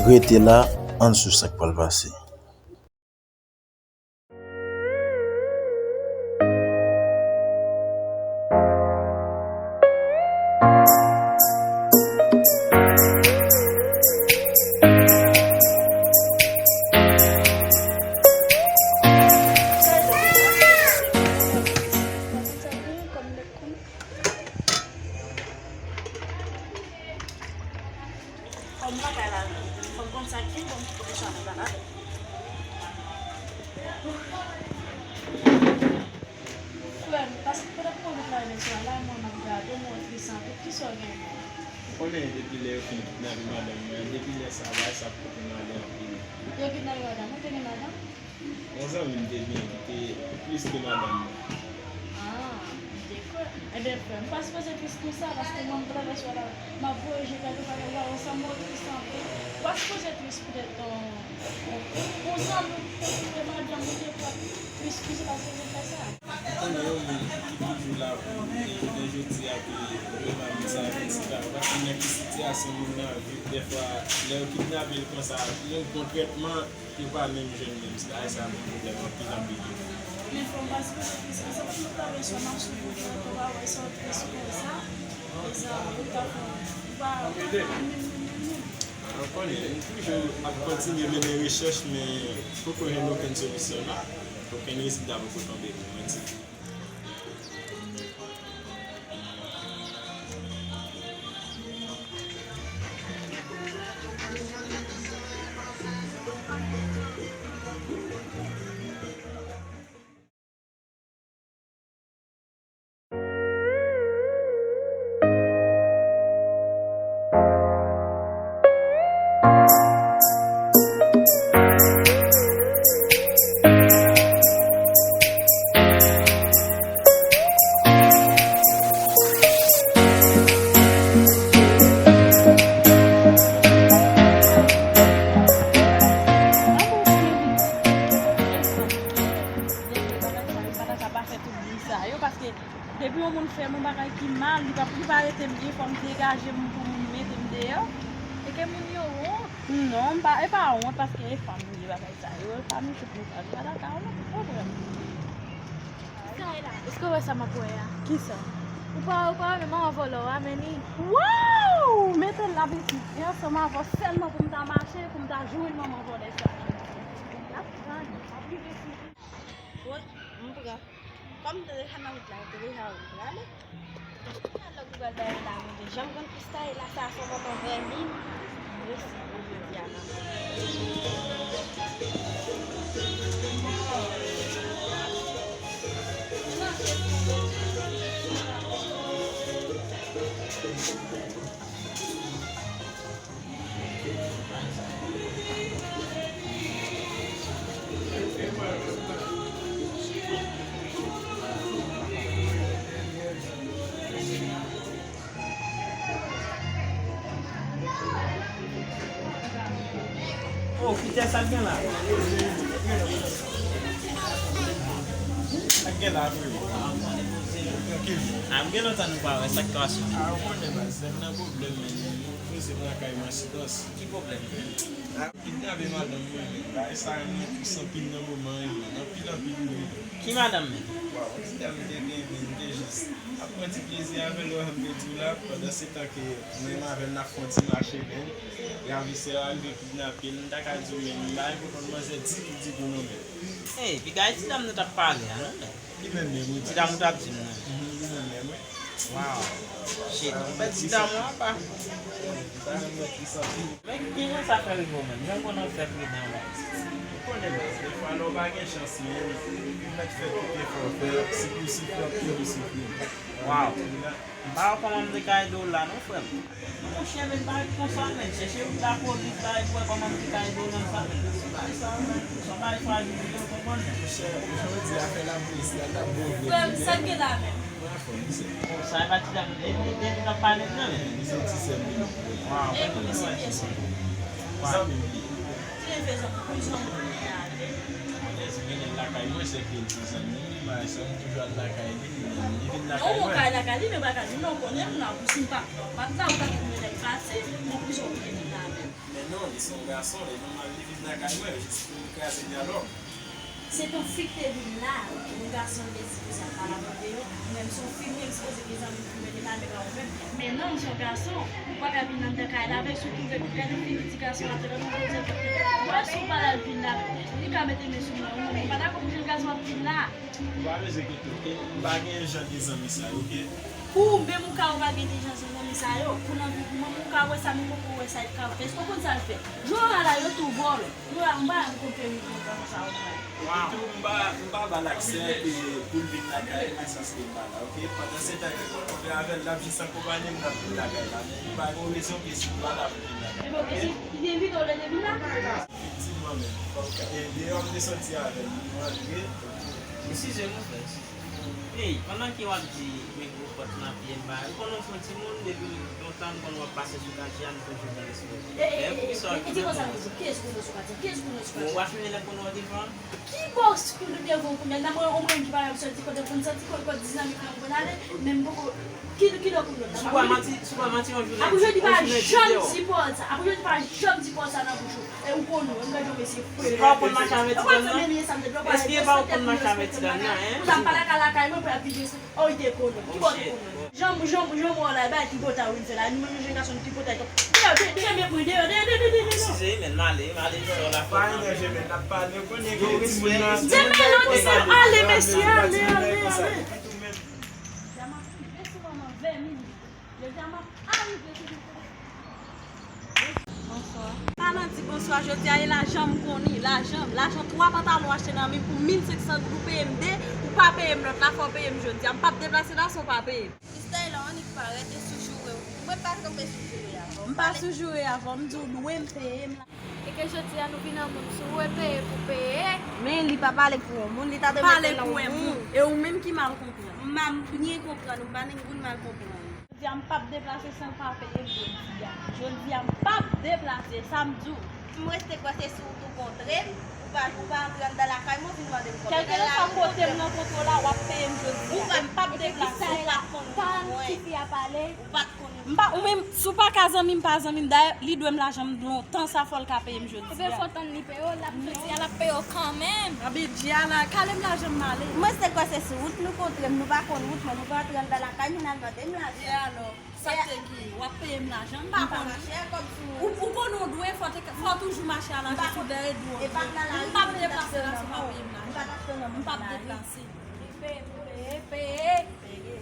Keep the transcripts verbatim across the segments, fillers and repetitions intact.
Rete la, ann swiv sa k pral pase. Kòm lakay la, fò m konn sa ki bon pou sa nan bagay. Frè m, pase pandan pou mwen travay nan swa la, mwen m ap gade w, mwen tris anpil. Kisa w gen menm? Ou konnen depi lè yo fin kidnape madanm mwen, depi lè sa bagay sa ap koute m ale anpil. Yo kidnape madanm ou? Te gen madanm? Yon zanmi m te gen ki te plis ke madanm mwen. Ah, m te kwè. Ebyen, frè m, pa sipoze tris konsa, paske mwen m travay swa la, m ap voye je kèlkefwa, lè w wè sa, mwen tris anpil. Ou pa sipoze tris poutèt yon, yon, yon zanmi w ki te kite madanm ou, te kwè tris konsa, pa sipoze fè sa. Ou konnen yon moun ki toujou la pou ou, e jounen jodi a ki vrèman moun sa vin sita, ou pa konn nan ki sitiyasyon moun nan viv dèfwa, lè yo kidnape l konsa, nou konkrètman, yo pa menm jwenn menm, se bagay sa ban m pwoblèm anpil, anpil wi. Men fò m pa sipoze tris konsa, paske m travay swa m ap sou wout mwen, ou pa wè sa w tris konsa. E sa, ou ta fè, ou pa, ou pa menm, menm, menm, menm. Ou konnen, m toujou ap kontinye mennen rechèch, men poko jwenn okenn solisyon non. Okenn rezilta poko tonbe pou mwen ditou. Depi yon moun fè m yon bagay ki mal, li pa, li pa rete m byen, fò m degaje m pou moun mete m deyò. E ke moun yo wont. Non, m pa, e pa wont, paske e fanm nou ye, bagay sa yo, e fanmi tout nou sa, nou pa dakò, non, ki pwoblèm? Èske w wè sa m ap wè a? Kisa? Ou pa, ou pa wè menm manman vòlò a, men li. Waw! Mete l la pitit, e ansanm avè w sèlman pou m ta mache, pou m ta joure manman vòlè sa. L ap pran, l ap rive sou. Wi, m pran. Kòm m te deja nan wout la, m te deja wè m prale. Alò, Google dayè la, mwen te janm konn pistay la, sa fè manman vrèmin. Resi pou jodi a nan. Oh, Peter, sa k gen la? Sa k gen la, freo? Trankil. Ah, m gen lontan nou pa wè, sa k pase? Ah, ou konnen, baz, nèg nan pwoblèm, men nou poze m lakay mwen, sidòs. Ki pwoblèm? Ah, kidnape madanm mwen, men bagay sa, mwen tris anpil nan moman an, wi, anpil, anpil, wi. Ki madanm, men? Waw, yon ti dam m te gen, men m te jis ap pran ti plezi avè l, ou wè sa m te di w la, pandan se tan ke mwen menm avè l n ap fè yon ti mache, men ravisè yo rive kidnape l, m ta ka di w, men m pa gen kote manzè ditou, ditou non, men. Ey, piga e ti dam nou t ap pale a, non, men. Li menm menm, wi. Ti dam ou t ap di m nan. Mhm, li menm menm, wi. Waw. Shit, ou pèdi ti dam ou apa. Li pa yon mèt li santi. Men kijan sa fè rive w menm? Jan w konn ap fè pridan, men. Ou konnen, men, defwa lè w pa gen chans, men, ou mèt fè tout efò w fè, si pou w soufri, w ap toujou soufri. Waw. M pa wè kòman m te ka ede w la non, frè m. Monchè, men pa ret konsa, men. Chèche wout lapolis la, epi wè kòman m te ka ede w nan sa, men. Se pa sa, men. Se pa frajil, ou konprann, men. Monchè, jan w di afè lapolis la, l t ap bon vre. Frè m, sa k gen la menm? Mwen anfòm, mesye. Bon, sa e pa ti dam, e, e, e, n ap pale nan, men. Li se ti sè m li. Waw. E, mwen, se pyès. Zanmi m li. Ki leve zanmi, pou zanmi w ye a, li. Alèz, m gen l lakay mwen, se ke l pou zanmi m, bagay sa, m toujou al lakay li, li menm, li vin lakay mwen. Non, ou ka al lakay li, men bagay nou, non, konnen m la, pou si m pa, pa t la, ou ta gen mwen lè m pati, bon, pou sa w vin la menm. Men Non, li se yon gason, e nòmal li vin lakay mwen, jis pou l kraze dyalòg. Se t on fi k te vin la, yon gason l te sipoze al pale avè l deyò, ou menm se yon fi m, li sipoze gen zanmi pou mete nan men pa ou menm. Men non, se yon gason, ou pa ka vin anndan kay la avè l, si w twouve gade fi li di gason ap te nan yon koze kote. Mwen si w pa al vin la, li ka mete men sou mwen, ou menm ou pa dakò pou jan gason ap vin la. Ou pa bezwen enkyete w, oke? M pa gen jan de zanmi sa yo, oke? Pou ou menm ou ka ou pa gen de jan de zanmi sa yo. Pou nan vi pou mwen, ou ka wè sa, men poko wè sa, li ka fè. Èske w konn sa l fè? Jou a la, yo tou vòlò. Yo a, m pa konn fè yon pwogram sa yo. Epi tou, m pa, m pa ba l aksè ke pou l vin lakay mwen, sa se m pa la, oke? Pandan se tan ke kontre avè l, l ap jis akonpanye m, l ap vin lakay la. Men li pa gen rezon ke si m pa la pou l vin lakay. Epi, oke, si li te envite w, li te vin la? Efektivman, men, fòk, e, deyò m te soti avè l, nou rantre. Eskize m, mon frè, eskize m. Ey, pandan ke w ap di, men gwo pòt nan pye m, ba, ou konnen w se yon timoun, depi lontan m konnen w ap pase sou katye a, m toujou gen respè. Ey, ey, ey, ey, di konsa, kiyès konnen w sou katye? Kiyès konnen w sou katye? Bon, w ap fini lè konnen w devan. Ki bòs konnen devan w kounye a? Nan mwen, yon moun ki pa menm soti kote pou m soti, kote, kote dinamik lan pou n ale, men m poko, ki, ki lè konnen w la? Si w pa manti, si w pa manti, yon jounen, apre jodi pa janm di pawòl sa, apre jodi pa janm di pawòl sa nan bouch ou. E ou konnen, ou gade yon mesye fre. Se pa w konn mache avèk ti dam nan? Èske e pa w konn mache avèk ti dam nan, en? Pou ta pale ka lakay mwen, pou ap vide sou. Oh, li te konnen. Ki bò te konnen? Jan, jan, jan mwen la, e bay tripotay ou vin fè la. Nou menm jèn gason, tripotay. Deyò, de, de, men mwen, deyò, deyò, deyò, deyò, deyò. Eskize, men, m ale, m ale, sou la. Pa gen danje, men, n ap pale, ou konnen ke timoun nan. Demen non, demen, ale, mesye, ale, ale, ale. Dam ap rive sou manman vèmin. Jodi a m ap arive sou nou. Bonswa. Pa nan di bonswa, jodi a e lajan m konnen, lajan m. Lajan twa pantalon achte nan men m pou mil senk san goud, ou peye m de, ou pa peye m lòt la, fò w peye m jodi a. M p ap deplase la san w pa peye m. Mister Taylor, annik parèt e sou joure w. Mwen pa kanpe sou joure avè w. M pa sou joure avè w, m di w lwe m peye m la. E ke jodi a nou vin an moun sou ou e peye pou peye. Men li pa pale pou yon moun, li ta dwe mete nan yon moun. E ou menm ki mal konprann. M byen konprann, ou pa nan moun mal konprann. Jodi a m p ap deplase san l pa peye m jodi a. Jodi a m p ap deplase, sa m di w. M rete kwè se si w tou kontre m, ou pa, ou pa antre anndan lakay mwen, ou vin mande m kòb. Kèlkeswa kote m rankontre w la, w ap peye m jodi a. E m p ap deplase. Ou pa t konn mwen. Ou pa t konn mwen. M pa, ou menm, si w pa ka zanmi m, pa zanmi m. Dayè, li dwe m lajan m lontan sa, fò l ka peye m jodi a. Ebyen, fò w tann li peye w, l ap jodi a, l ap peye w kanmenm. Abidjala, kale m lajan m ale. Mwen se kwè se sou wout nou kontre m, nou pa konn wout mwen, nou pa antre anndan lakay moun al mande m lajan. E alò, sa k te gen? W ap peye m lajan, m pa konn. M pa mache a kòb sou ou. Ou, ou konnen w dwe, fò te, fò w toujou mache a lajan sou dèyè do w. M p ap deplase la si w pa peye m lajan. M p ap deplase. Peye, peye, peye.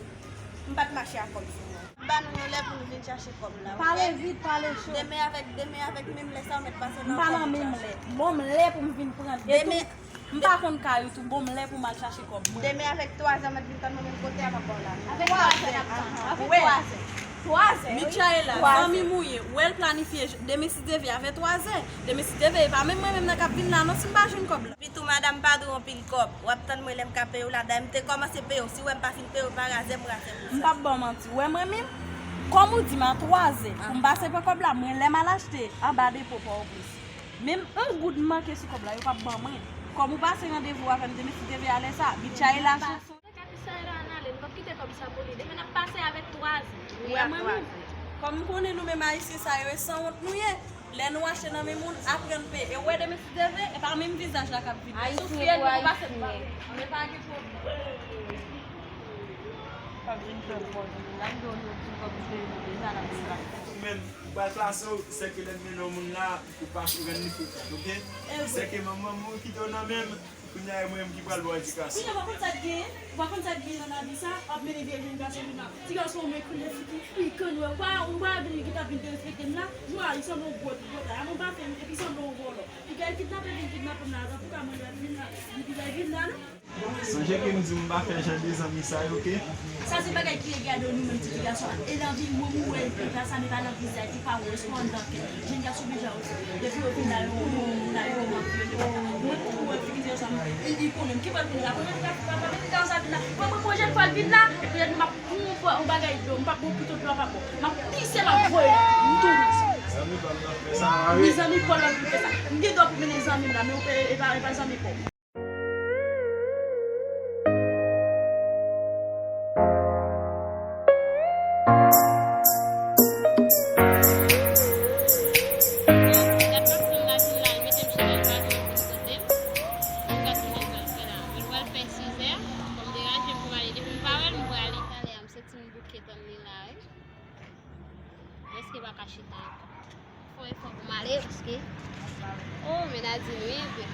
M pa t mache a kòb sou mwen. M ba nou yon lè pou nou vin chache kòb la, oke? Pale vit, pale cho. Demen avèk, demen avèk menm lè sa w mèt pase nan kay. M pa nan menm lè. Bon m lè pou m vin pran. Demen. M pa konn kay ou tou, bon m lè pou m al chache kòb mwen. Demen avèk twazè w mèt vin tann mwen menm kote a, m ap ba w lajan. Avèk twazè n ap tann. Avèk twazè. Twazè, wi. Michaela, zanmi m ou ye, ou wè l planifye demen si Dye vle avè twazè. Demen si Dye vle, e pa menm mwen menm nan k ap vin la non si m pa jwenn kòb la. Epi tou, madanm pa dwe anpil kòb. W ap tann mwen lè m ka peye w la. Dayè, m te kòmanse peye w. Si w wè m pa fin peye w, pa razè m, razè m pou sa. M p ap ba w manti. W wè mwen menm, kòm ou di m a twazè pou m pase pran kòb la, mwen lè m al achte anba depo Pòtoprens. Menm yon goud m manke sou kòb la, yo p ap ban mwen. Kòm ou pase randevou avè m demen si Dye vle a lè sa, Michaela. Sa ka Michaela ann ale, nou p ap kite kòb sa pou li. Demen n ap pase avèk twazè. Ou wè mwen menm. Kòm m konnen nou menm Ayisyen sa yo, e sanwont nou ye. Lè nou achte nan men moun, aprann peye. E w wè demen si Dye vle, e pa menm vizaj la k ap vini. Sou fyèl nou pase pa. Men pa gen pwoblèm. Kòb vin fè w pòz, n ap di w nou ti kòb vin fè w deja n ap deplase. Ou menm, ou pral plase w, sèke lè m mennen yon moun la, ou pa rann li frekant, oke? Sèke manman m ou kite w nan men m. Kounye a, e mwen menm ki pral ba w edikasyon. Kounye a, w pa konn sa k genyen? W pa konn sa k genyen nan lavi sa? W ap mennen vye jèn gason vin la. Ti gason mwen koulè fi ki pikan nwè. Ou pa, ou pa vin ki t ap vin derespekte m la. Jou a, li sanble yon gwo tripotay. Amon pa fè m, epi sanble yon vòlò. Li kay kidnape vin kidnape m la, avan pou ka mwen lè vin la. Li, li kay vin la, non? Sonje ke m di w m pa fè jan de zanmi sa yo, oke? Sa se bagay ki regade w nou menm ti fi gason an. E nan vi w, ou wè l pita sa, men pa nan vizaj li, pa wè w, èske w anndan kè. Jèn gason deja yo, depi yo vin la, yo konnen w la, yo manti, yo depi. Mwen tou wè figi ti gason an, e li konnen m. Ki bò l vin la? Premye fwa, pa, pa, pa, menm tan sa vin la. Mwen, mwen, pwojè fwa l vin la, petèt m ap pran yon fwa, yon bagay dlo, m p ap bon pito dlo a p ap bon. M ap pise, m ap voye l, m tounen sa. Zanmi pa m nan fè sa, wi. Wi, zanmi pa w nan fè sa. M gen dwa pou mennen zanmi m la, men ou pe, e pa, e pa zanmi pa w. Li la, wi. Prèske pa ka chita ankò. Fò efò pou m ale, paske, oh, men Nadine, wi, wi.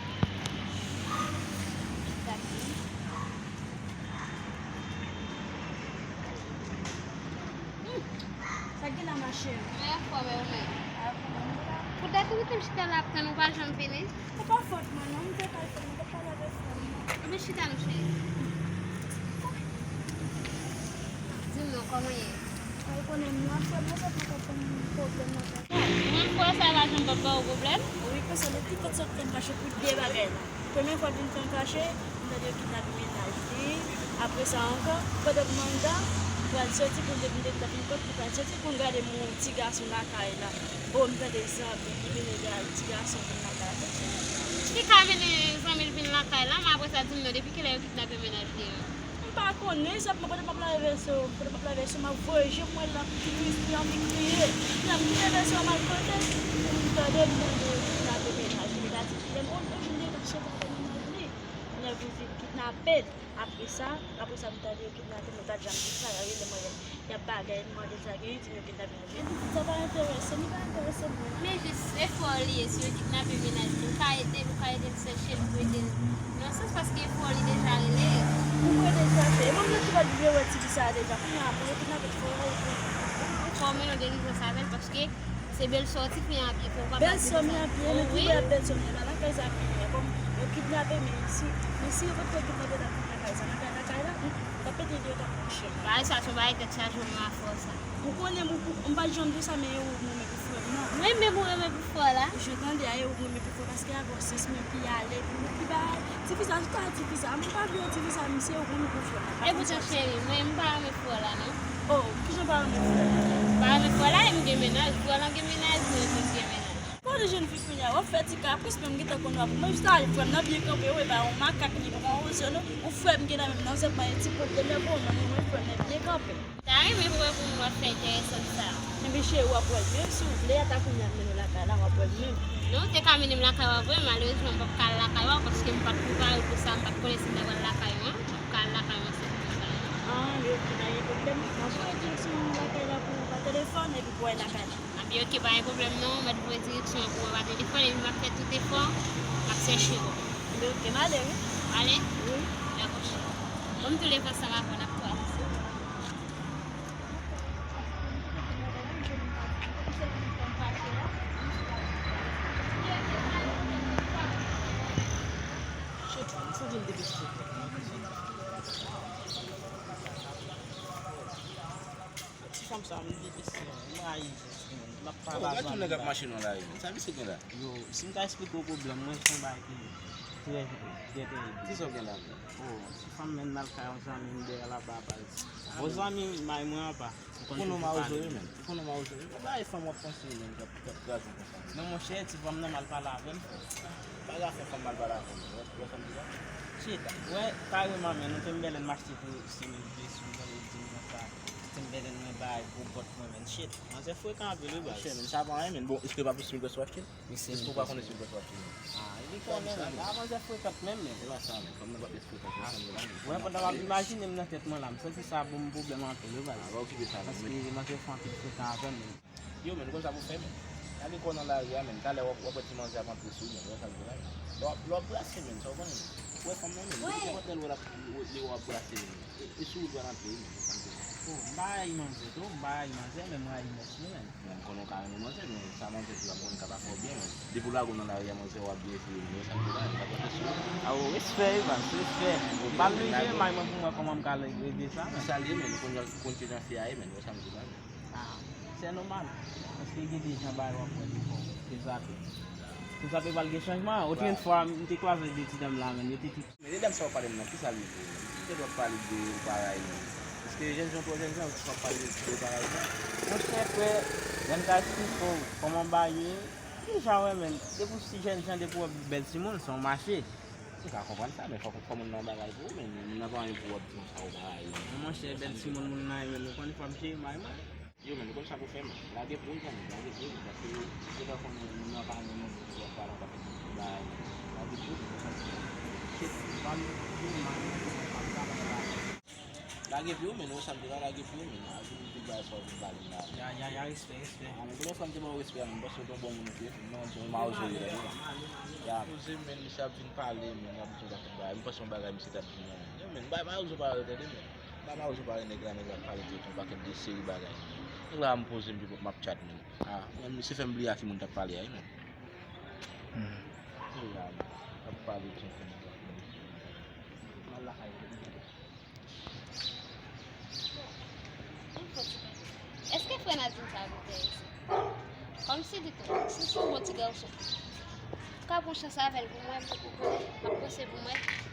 Sa ki gen la, ma chérie? Mwen anfòm, e ou menm? Poutèt ou kite m chita la ap tann ou pa janm vini? Se pa fòt mwen, non, m te pral fè, m te pral avè frè m nan. Anben chita non, cheri. Di m non, kòman w ye? Ay, konnen m nan, frè m nan fè mwen konprann pwoblèm nan. Ou menm frè sa pa janm p ap ba w pwoblèm? Wi, paske depi fèt sot fè m fache pou de bagay la. Premye fwa l vin fè m fache, m tande yo kidnape mennaj li. Apre sa ankò, pandan m anndan, m pral soti pou m te vin te vin kont, m pral soti pou m gade m wè yon ti gason lakay la. Oh, m tande zanmi li vini gade ti gason vin lakay la. Li ka vini zanmi l vin lakay la, men apre sa di m non, depi kilè yo kidnape mennaj li an? M pa konnen, sèlman pandan m ap lave vèso, pandan m ap lave vèso, m ap voye je m wè l ap kriye, li anvi kriye. Lè m vire vèso a m al kote, m tande m tande yo kidnape mennaj li. Li ta di, lè m wè yon jèn nèg ap chante avè mennaj li. Nèg yo vin kidnape l. Apre sa, apre sa m tande yo kidnape, men pa t janm di sa, y a rele mwen, y ap bagay, m mande l sa gen, li di m yo kidnape mennaj li. Sa pa enterese m, li pa enterese m menm. Men jis efò li ye, si yo kidnape mennaj li, ou ka ede l, ou ka ede l chèche l pou ede l. Nan sans, paske efò li deja rele. Ou kwè deja fè. E mwen menm ki pa t vle wè ti fi sa a deja. Kounye a, pou yo kidnape ti fi a, ou kwè. Fò w mennen yon delivrans avè l, paske se bèl sò ti fi an ap ye, fò w pa ba ti fi sa. Bèl sò m ap ye, men ki bèl sò m ye la, lakay sa m ye, kòm yo kidnape m, men si, men si yo pa t kidnape, t ap vin lakay sa, lakay, lakay la, hmm, t ap pete deyò tankou yon chen. Bagay sa, se yon bagay tèt chaje, yon afè sa. Ou konnen, m, m pa t janm di sa, men e ou m renmen pou frè m nan. Mwen menm ou renmen pou frè w la? Je tande a, e ou m renmen pou frè m, paske avè w sans mwen pi alèz, pou ou pi bagay. Ti fi sa, tout a ti fi sa, m pa vle yon ti fi sa, misye ou m renmen pou frè m nan. E poutan cheri, mwen m pa renmen frè w la non. Oh, kijan w pa renmen frè m? M pa renmen frè w la, e m gen mennaj, frè w lan gen mennaj, mwen menm m gen mennaj. Gade jèn fi kounye a, w ap fè ti kapris, men m gentan konn w ap, mwen jis ta frè m nan byen kanpe, wi, e pa yon makak li pran yon zòn, ou frè m gen nan menm nan, se pa yon ti pwoblèm, men bon, non, mwen frè m nan byen kanpe. Ta renmen pou wè pou mwen w ap fè enteresan sa. Enben cheri, w ap wè l menm, si w vle, ata kounye a m mennen w lakay la, w ap wè l menm. Non, w te ka mennen m lakay w a vre, malerezman m p ap ka al lakay w a, paske m pa t prepare pou sa, m pa t konnen si m ta pral lakay ou an, m p ap ka al lakay ou an, se pou sa. Ah, men ok, pa gen pwoblèm. M ap voye direksyon lakay la pou ou pa telefòn, epi pou w al lakay la. Anben ok, pa gen pwoblèm non, m ap voye direksyon an pou ou pa telefòn, epi m ap fè tout efò, m ap chèche w. Anben ok, m ale wi. Ale? Wi. Dakò cheri. Bon, m tou leve ansanm avè w, n ap tou avanse. Ti fanm sa, m deteste l. M rayi jan timoun. M ap pale a zanmi. Oh, gad yon nèg ap mache nan lari, men. Sa misye gen la? Yo, si m ta esplike w pwoblèm mwen, se yon bagay ki trè, trè, trè. Kisa w gen la menm? Oh, ti fanm menm nan kay yon zanmi m dèyè laba baz. Bon zanmi may mwen apa. Ou konn non mawozo yo menm. Ou konn non mawozo yo. Ou pa e fanm w ap panse yo menm k ap, k ap kraze w konsa. Men monchè, ti fanm nan mal pale avè m, frè. Pa ka fè fanm mal pale avè m. Ou wè, ou wè sa m di la? Chita. Ou wè, kareman, men, nou te m bèlè m achte pou Timberland, Timberland konsa. Timberland mwen bay, gwo bòt mwen, men, shit. Manzè frekan anpil, wi, baz. Monchè, men, sa pa anyen, men. Bon, èske pa pou Timberland w achte l? Èske w pa konnen Timberland w achte l, men? Ah, li konnen, men. A manzè frekan menm, men. E pa sa, men. Fanm nan pa plis frekan ke fanm nan. Wè, pandan m ap imajine m nan tèt mwen la, m santi sa ban m pwoblèm anpil, wi, baz. Ah, pa okipe sa, men. Paske manzè fè anpil frekan avè m, men. Yo, men, nou konn sa pou fè, men. Lage kò w nan lari a, men. Talè w ap, w ap wè ti manzè ap antre sou ou, men. Ou wè sa m di la, men. Lè w ap, lè w ap brase, men, sa w konnen, men. Ou wè fanm nan, men. Li te kontan lè w ap, lè w ap brase, men. E, e sou ou l pral antre, men. Ou konn sa m di la. Oh, m pa rayi manzè tou, m pa rayi manzè, men m rayi mès li, men. Men m konnen w ka renmen manzè, men sa manzè di w la, m konnen l ka pa fè w byen, men. Depi w lage w nan lari a, manzè w ap byen eseye, men. Ou wè sa m di la, men. L ap wè sou ou. Ah, oh, respè, wi, baz, respè. Ba m leve, may mwen pou m wè kòman m ka regle sa, men. Sa l ye, men. Nou konn, konn kijan fi a ye, men. Ou wè sa m di la, men. Ah, c'est normal. Paske gen de jan bagay w ap wè defò, se zape. Se zape pral gen chanjman. Otrefwa, m te kwaze de ti dam la, men yo te tout. Men de dam sa w pale m nan, kisa l ye pou ou, menm? Ki kote w ap pale de yo paray, menm? Èske jènjan twò jènjan, w ap pale de yo paray sa? Monchè, frè, lè m ka esplike w kòman bagay yo ye, deja w wè, menm, depi w si jènjan, depi w wè bèl timoun, se yon mache. M ka konprann sa, men fòk, fòk moun nan yon bagay pou ou, men moun nan pa anyen pou w ap di konsa ou pa rayi l. Men monchè, bèl timoun, moun nan renmen l, ou konn fwa m cheri may mwen. Yo, men, nou konn sa pou fè, men. Lage pou l, zanmi, lage pou l, paske ou gentan konnen moun nan pa renmen moun pou w ap pale anba fè tout bagay. Lage pou l, men konn sa pou fè. Shit, ban m di w, man, man, man, man, man, man. Lage pye w, men, ou santi la, lage pye w, men. A, vin, vin bay sa, vin pale la. Ya, ya, ya, respè, respè. A, men, pou lòt fwa, m te ba w respè, men, paske w te yon bon moun, ok? Non, se yon mawozo, wi, la, wi. Ya. Poze, men, misye ap vin pale, men, ap di yon pakèt bagay. M panse yon bagay, misye t ap di, non. Yo, men, bay mawozo pale, tande, men. Bay mawozo pale, nèg la, nèg la ap pale tout yon pakèt de seri bagay. Nèg la, m poze, m di, m ap chat, men. A, men, misye fè m bliye a ki moun t ap pale a, wi, men. Hmm. Nèg la, ap pale tout yon pakèt. M al lakay li. Èske frè Nadine sa ap enterese? Kòmsi li tou, si se yon bon ti gason. Ou ka pran chans avè l pou mwen, pou, pou konnen, m ap panse pou mwen.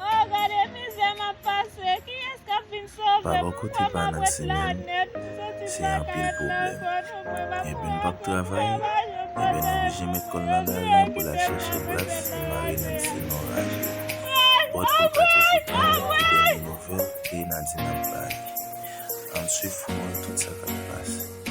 Oh, gade mizè m ap pase. Kiyès k ap vin sove m? Pa bò kote pa nan semèn, se anpil pwoblèm. Enben, n p ap travay, enben, n oblije met kò n nan lari a pou l al chèche Brad, li mare Nancy nan raje. Brad poko toujou tande dènye nouvèl ke Nadine ap bay. Ann swiv pou nou wè tout sa k ap pase.